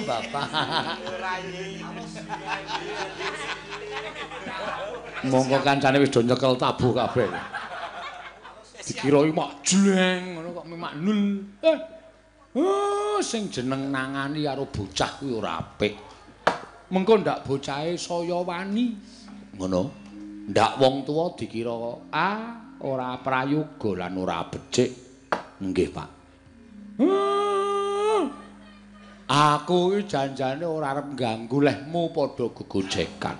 Bapak. Monggo kancane wis do nyekel tabuh kabeh. Dikira mak jleng ngono kok mak nul. Oh, sing jeneng nangani karo bocah kuwi ora apik. Mengko ndak bocahe saya wani. Ngono. Ndak wong tuwa dikira ora prayoga lan ora becik. Nggih, Pak. Aku iki janjane ora arep ngganggu lehmu padha gegojekan.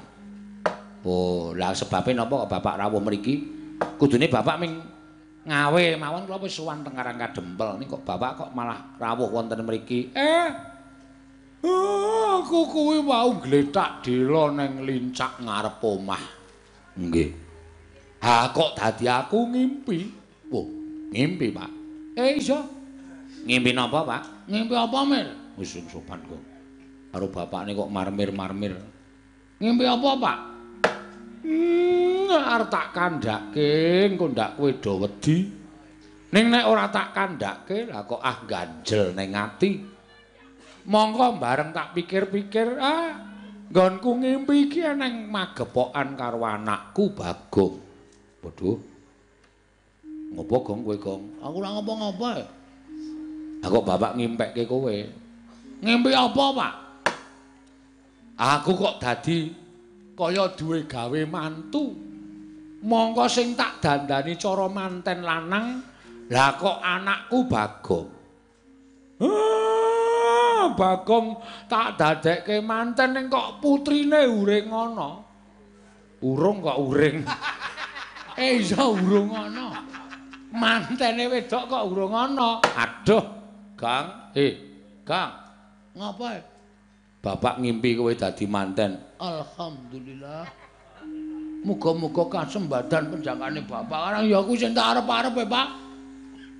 Oh, lah sebabe napa kok Bapak rawuh mriki? Kudune Bapak ming ngawe mawon kula wis sowan teng Karang Kadempel. Ning kok Bapak kok malah rawuh wonten mriki? Aku kuwi wau gletak dela neng lincak ngarep omah. Nggih. Ha kok dadi aku ngimpi? Wah, ngimpi, Pak. Iya. Ngimpi napa, Pak? Ngimpi apa, Mir? Wis sing sopan kok. Karo bapakne kok marmir-marmir. Ngimpi apa, Pak? Arep tak kandhake, engko ndak kowe do wedi. Ning nek ora tak kandhake, lah kok ah ganjel ning ati. Mongko bareng tak pikir-pikir, nggonku ngimpi iki eneng magepokan karo anakku Bagong. Waduh. Ngopo Gong kowe, Gong? Aku ora ngopo-ngopo. Lah kok bapak ngimpekke kowe? Ngimpi apa, Pak? Aku kok dadi kaya duwe gawe mantu. Mongko sing tak dandani cara manten lanang, lah kok anakku Bagong. Bagong tak dadekke manten ning kok putrine uring ana. Urung kok uring. Iya urung ana. Mantene wedok kok urung ana. Aduh, Gang. Gang. Ngapa? Bapak ngimpi kowe dadi manten. Alhamdulillah. Muga-muga kasembadan penjangkane bapak. Karang ya aku sing tak arep-arep e, Pak.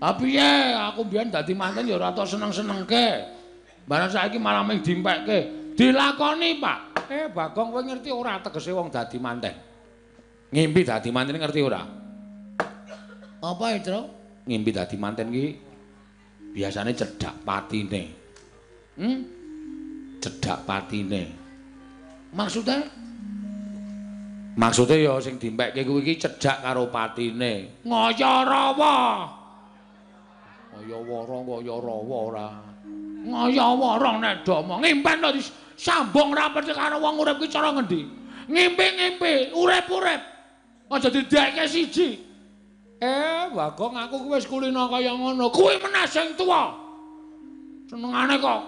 Ha piye? Aku mbiyen dadi manten ya ora tok seneng-senengke. Barang saiki malah mung dimpekke. Dilakoni, Pak. Bagong kowe ngerti ora tegese wong dadi manten? Ngimpi dadi manten ngerti ora? Apa itu? Ngimpi dadi manten ki biasane cedhak patine. Cedhak patine. Maksudnya? Maksudnya ya sing dimpekke kuwi iki cedhak karo patine. Ngaya rawa. Kaya wara kaya rawa ora. Ngaya wara nek do omong. Ngimpen to disambung rapet karo wong urip ki cara ngendi? Ngimpi-ngimpi, urip-urip. Aja didekke siji. Bagong aku ku wis kulino kaya ngono. Kuwi meneh sing tuwa. Senengane kok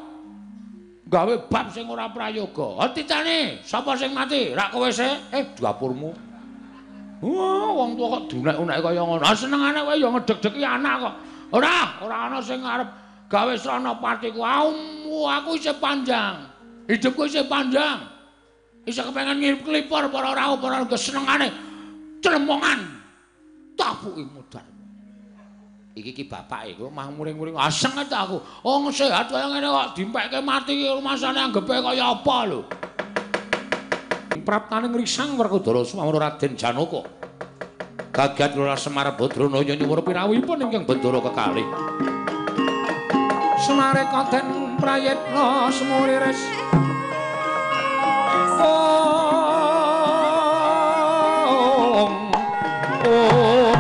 gawe bab sing ora prayoga. Titane, sapa sing mati? Rak kowe sih? Dapurmu. Wah, wong tuwa kok dunek-unek kaya ngono. Senengane kowe ya ngedeg-degi anak kok. Ora, ora ana sing arep gawe srana patiku. Aku isih panjang. Hidupku isih panjang. Isih kepengen ngirip klipor para rawuh para senengane clemongan. Tabuki modar. Iki ki bapake kok mah muring-muring aseng ta aku. Wong sehat kaya ngene kok dimpekke mati ki rumasane anggepe kaya apa lho. Praptane ngrisang Werkudara Sumawara Raden Janaka. Gagat Lurah Semar Badrana nyuwun pirawuhipun ingkang bendara kekalih. Semareka den prayitna sumuriris. Om Om Bye.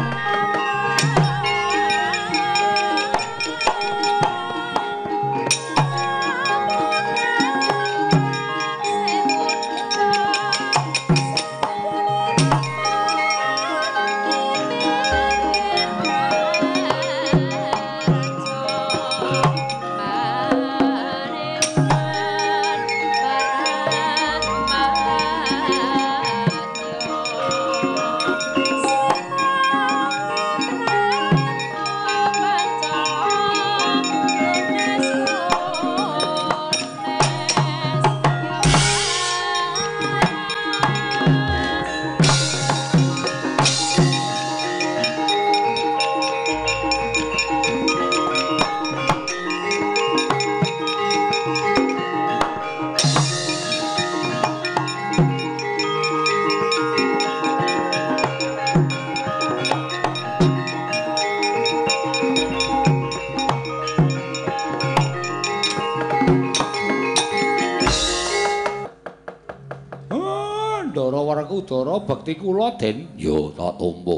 Werkudara bekti kula, Den. Ya, tak tampa.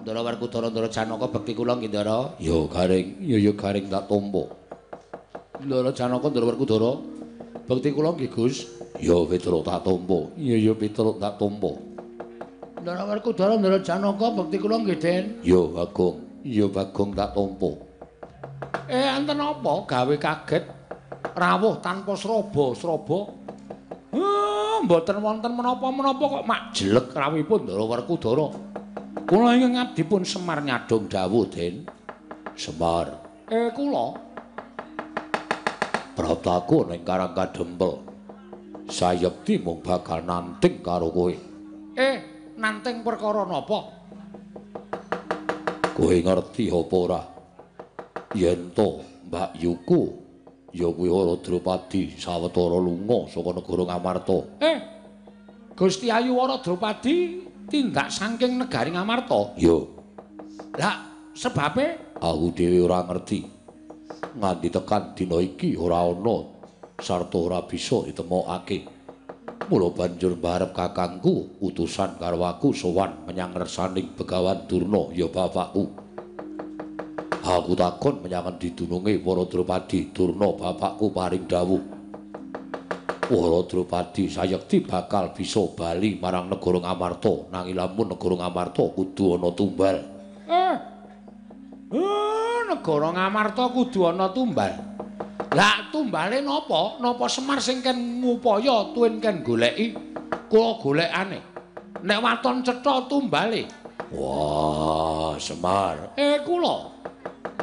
Ndara Werkudara, Ndara Janaka bekti kula nggih, Ndara. Ya, Garing. Ya, ya Garing tak tampa. Ndara Janaka, Ndara Werkudara bekti kula nggih, Gus. Ya, Petruk tak tampa. Ya, ya Petruk tak tampa. Ndara Werkudara, Ndara Janaka bekti kula nggih, Den. Ya, Bagong. Ya, Bagong tak tampa. Enten apa gawe kaget rawuh tanpa sraba-sraba? Mboten wonten menapa-menapa kok mak jelek rawuhipun Ndara Werkudara. Kula ingkang ngabdi pun Semar nyadong dawuh, Den. Semar. Kula praptaku ning Karang Kadempel. Sayekti mung bakal nanting karo kowe. Nanting perkara napa? Kowe ngerti apa ora? Yen to Mbak Yuku ya kuwi Wara Drupadi sawetara lunga saka negara Ngamarta. Gusti Ayu Wara Drupadi tindak saking negari Ngamarta? Ya. Lah sebabe aku dhewe ora ngerti. Nganti tekan dina iki ora ana sarta ora bisa ditemokake. Mula banjur mbarep kakangku utusan karo aku sowan menyang ngersaning Begawan Durna ya bapakku. Aku takon menyang endi dununge Wara Drupadi Durna bapakku paring dawuh. Wara Drupadi sayekti bakal bisa bali marang negara Ngamarta, nanging lamun negara Ngamarta kudu ana tumbal. Negara Ngamarta kudu ana tumbal. Lah tumbale napa? Napa Semar sing ken ngupaya tuwin ken goleki? Kula golekane. Nek waton cetha tumbale. Wah, Semar. Kula.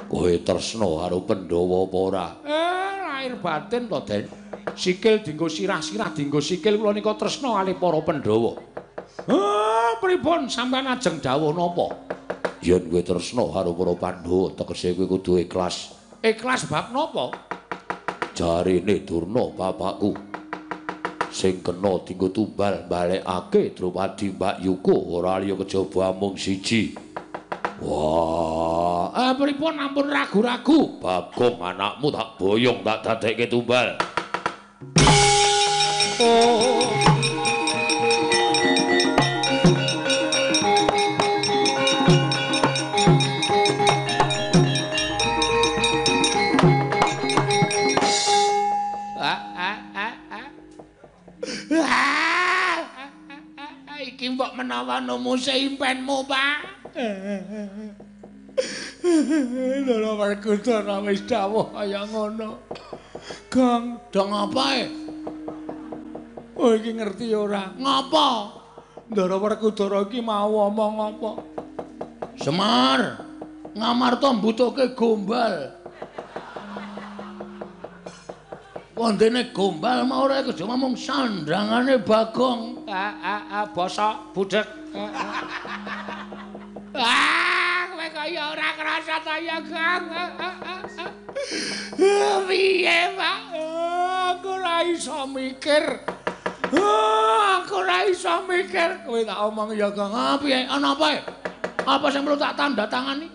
Kowe tresna karo Pandhawa apa ora? Lahir batin to, Den. Sikil dienggo sirah, sirah dienggo sikil kula nika tresna kalih para Pandhawa. Pripun sampeyan ajeng dawuh napa? Yen kowe tresna karo para Pandhawa, tegese kowe kudu ikhlas. Ikhlas bab napa? Jarene Durna bapakku sing kena dienggo tumbal balekake Drupadi Mbak Yuku ora liya kejaba amung siji. Wah, pripun ampun ragu-ragu? Bagong anakmu tak boyong tak dadekke tumbal. Oh. Iki mbok menawa numuse impenmu, Pak. Ndara Werkudara wis dawuh kaya ngono. Gong, dong apa e? Oh iki ngerti ora? Ngapa? Ndara Werkudara iki mau omong apa? Semar, Ngamarta mbutuhke gombal. Wondene gombal mau ora kejo mung sandangane Bagong. Bosok budhek. Kowe kaya ora krasa ta ya, Gong. Piye, Pak? Aku ora iso mikir. Aku ora iso mikir. Kowe tak omong ya, Gong. Piye? Ana apa? Apa sing perlu tak tanda tangani?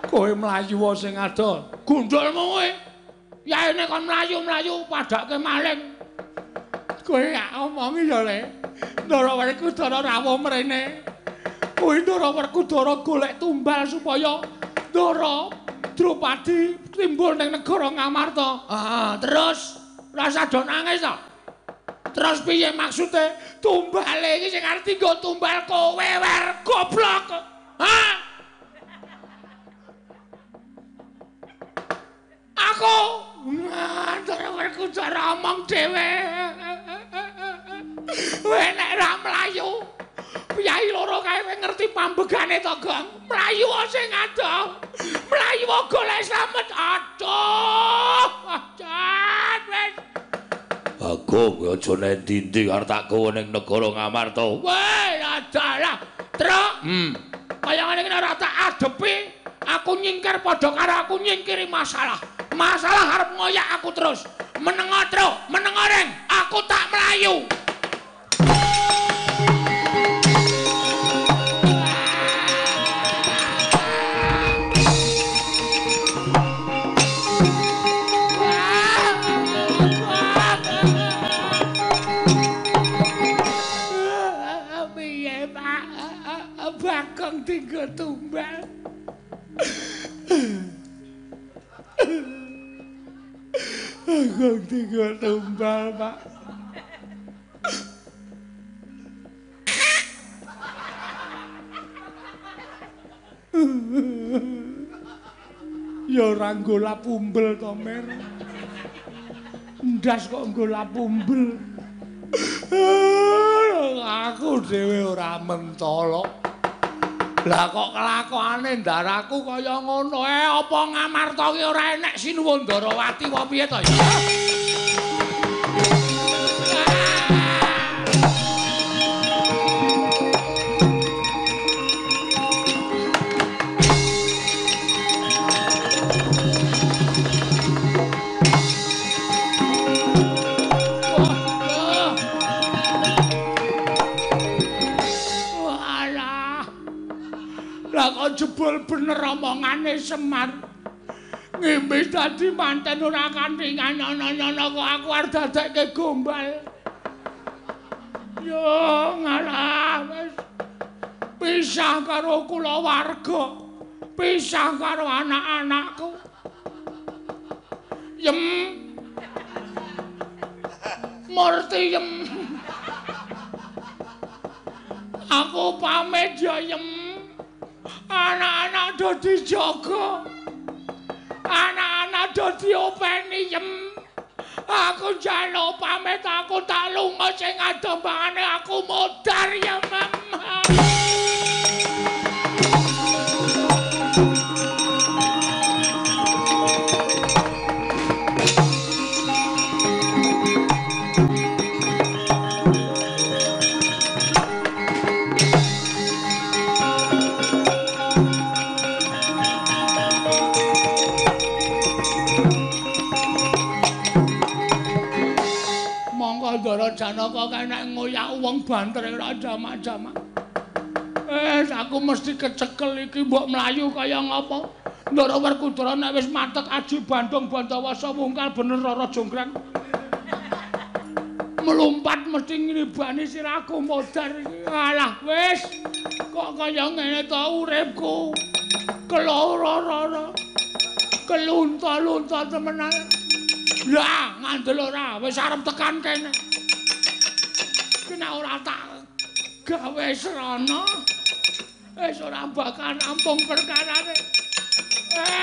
Kowe mlayu sing ado. Gundulmu kowe. Yaene kon mlayu-mlayu padake maling. Kowe tak omongi ya, Le. Ndara Werkudara rawuh mrene. Kuwi Ndara Werkudara golek tumbal supaya Ndara Drupadi timbul ning negara Ngamarta. Terus rasa do nangis to. Terus piye maksude? Tumbale iki sing arep dienggo tumbal kowe wer goblok. Hah? Aku Ndara Werkudara omong dhewe. Kowe nek ora mlayu Piyai loro kae kowe ngerti pambegane to, Gong? Mlayu sing adoh. Mlayu golek slamet. Aduh. Jan wis. Bagong kowe aja nendi-endi arep tak gawa ning negara Ngamarta. Weh, adalah. Truk. Kaya ngene iki ora tak adepi, aku nyingkir padha karo aku nyingkiri masalah. Masalah arep ngoyak aku terus. Menengo, Truk, menengo reng. Aku tak mlayu. Bagong tiga tumbal, Pak. Ya ora nggo lapumbel to, Mer. Ndas kok nggo lapumbel. Aku dhewe ora mentolo. Lah kok kelakuane ndaraku kaya ngono. Apa Ngamarta ki ora enek Sinuwun Ndarawati apa piye to ya? Jebul bener omongane Semar. Ngimpi dadi manten ora kanthi nyono-nyono kok aku arep dadekke gombal. Yo ngalah wis pisah karo kulawarga, pisah karo anak-anakku. Yem. Murti yem. Aku pamit ya yem. Anak-anak do dijaga. Anak-anak do diopeni yem. Aku njaluk pamit, aku tak lunga sing adombangane aku modar ya mem. Ndara Janaka kene ngoyak wong banter ora jamak-jamak. Aku mesti kecekel iki mbok mlayu kaya ngapa. Ndara Werkudara nek wis matek aji Bandung Bandawasa wungkal bener Rara Jonggrang. Melompat mesti ngribani sirahku modar iki. Alah wis kok kaya ngene to uripku. Keloro-roro. Kelunta-lunta temenan. Lah ngandel ora wis arep tekan kene. Kena ora tak gawe srana. Wis ora bakal rampung perkarane.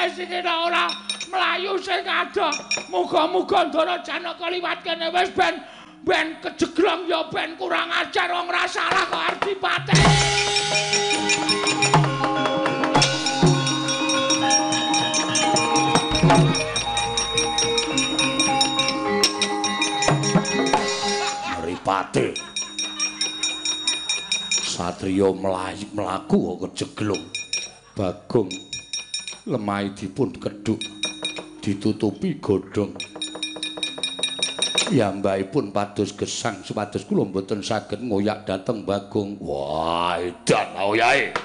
Iki nek ora mlayu sing adoh. Muga-muga Ndara Janaka liwat kene wis ben kejeglong ya ben kurang ajar wong ora salah kok arep dipateni. Mripate satriya mlaku kok kejeglong. Bagong lemahe dipun kedhuk ditutupi godhong. Piyambakipun pados gesang supados kula mboten saged ngoyak dhateng Bagong. Wah, edan oyahe.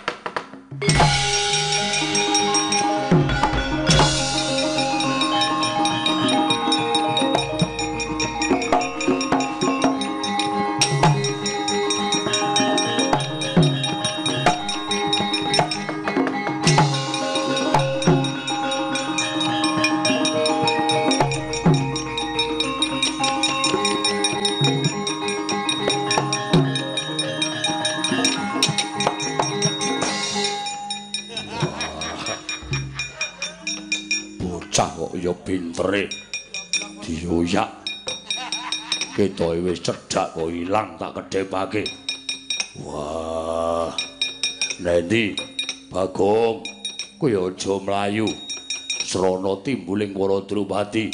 Ya pintere dioyak ketoke wis cedhak kok ilang tak kedhepake. Wah, nendi Bagong kowe aja mlayu srana timbuling para Drupadi.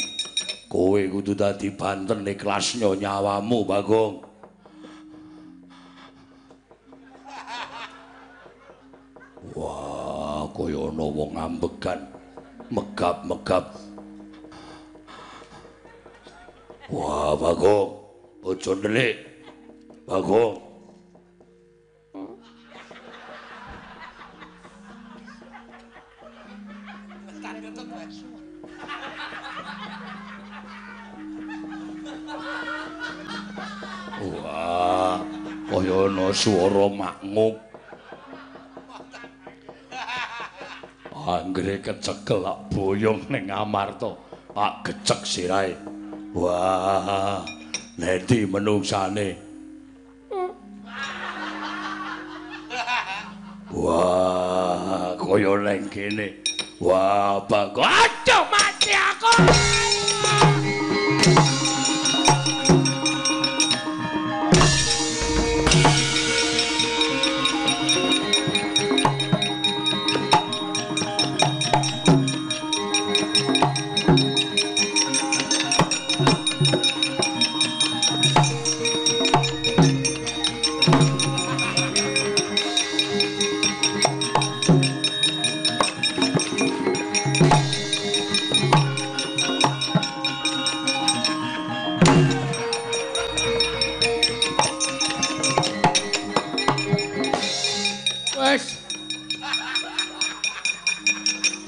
Kowe kudu dadi banten ikhlasnya nyawamu Bagong. Wah, kaya ana wong ambegan megap-megap. Wah, Bagong, aja ndelik. Bagong. Wah, kaya ana swara maknguk. Anggere kecekel lak boyong ning Amarta, tak gecek sirahe. Wah, nendi menungsane? Wah, kaya neng kene. Wah, Bagong. Aduh, mati aku.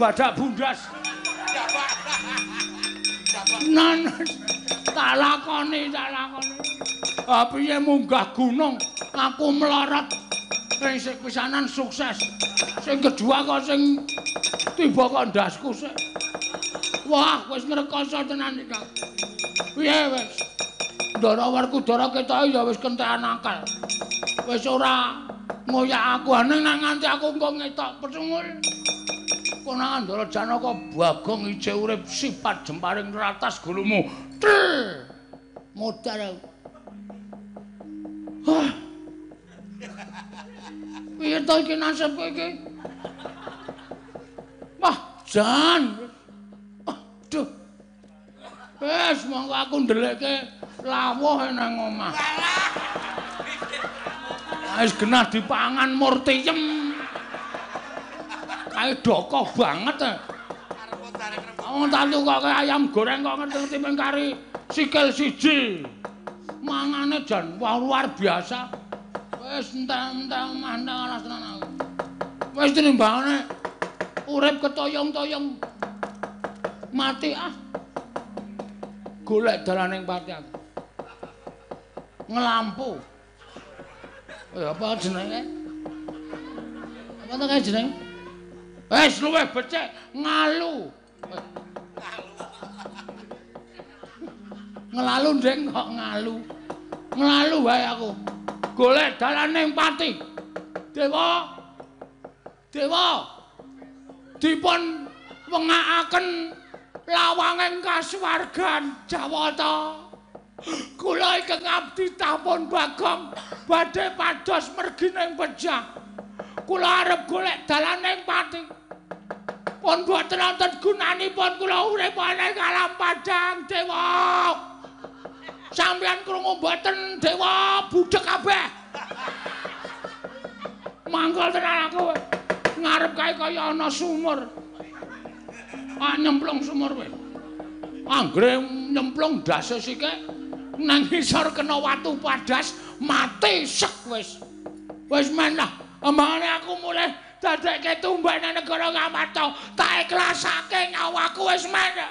Badak bundas. Nan tak lakoni, tak lakoni. Ah piye munggah gunung, aku melarat. Sing pisanan sukses. Sing kedua kok sing tiba kok ndasku sik. Wah, wis ngrekoso tenan iki. Piye wis? Ndara Werkudara ketoke ya wis kentekan akal. Wis ora ngoyak aku ning nganti aku engko ngetok pecungul. Konangan Ndara Janaka Bagong ijeh urip sifat jemparing ratas gulumu. Tel. Modar aku. Hah. Piye to iki nasibku iki? Wah, jan. Aduh. Wis monggo aku ndelekke lawuh nang omah. Wis genah dipangan murtiyem. Kae dokoh banget. Wong tak tukoke ayam goreng kok ngerti-ngerti mung kari sikil siji. Mangane jan wah luar biasa. Wis entek-entek omah entek alas tenan aku. Wis tinimbangane urip ketoyong-toyong. Mati ah. Golek dalaning pati aku. Ngelampu. Apa jenenge? Apa to kae jenenge? Wis luwih becik ngalu. Ngelalu ndeng kok ngalu. Ngelalu wae aku. Golek dalaning pati. Dewa. Dewa. Dipun wengakaken lawanging kasuwargan Jawata. Kula ingkang abdi tampun Bagong badhe pados mergi ning pejah. Kula arep golek dalaning pati. Pun boten wonten gunanipun kula urip ana ing alam padhang dewa. Sampeyan krungu mboten dewa budhek kabeh. Mangkol tenan aku. Ngarep kae kaya ana sumur. Ah nyemplung sumur kowe. Anggere nyemplung ndase sike nang ngisor kena watu padas mati sek wis. Wis men lah, ambangane aku mulih dadekke tumbak nang negara Ngamarta, tak ikhlasake nyawaku wis men.